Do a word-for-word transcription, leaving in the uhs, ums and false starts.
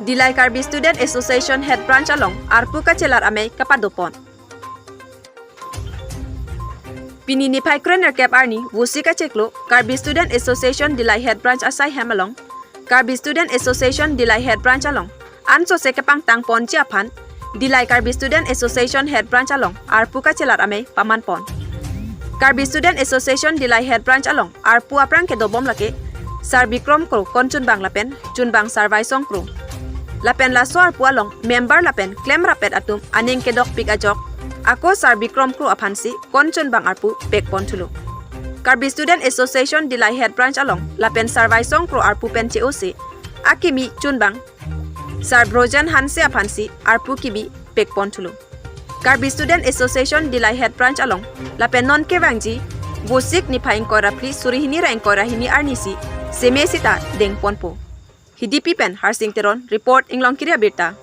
Dillai Karbi Student Association Head Branch along arpu kachelar amei kapadopon. Pini niphai kre-nerkep arni Vosik achiklo Karbi Student Association Dillai Head Branch asai hem along, Karbi Student Association Dillai Head Branch along ansose kepangtang ponji aphan Dillai Karbi Student Association Head Branch along arpu kachelar amei pamanpon. Karbi Student Association Dillai Head Branch along arpu aphrang kedobom lake Sar Bikrom Kro, konchunbang lapen chunbang Sar Vaisong Kro, lapen laso arpu along member lapen klemrappet atum aning kedokpik ajok ako Sar Bikrom Kro aphansi konchunbang arpu pekpon thulo. Karbi Student Association Dillai Head Branch along lapen Sar Vaisong Kro arpu pen che-ose akimi chunbang Sar Brojen Hanse aphansi arpu kibi pekpon thulo. Karbi Student Association Dillai Head Branch along lapen non kevangji Vosik niphai ingkoi ra phli suri hini ra ingkoi ra hini arnisi seme sita dengponpo. Hidipi pen Harsing Teron report, Inglongkiri Abirta.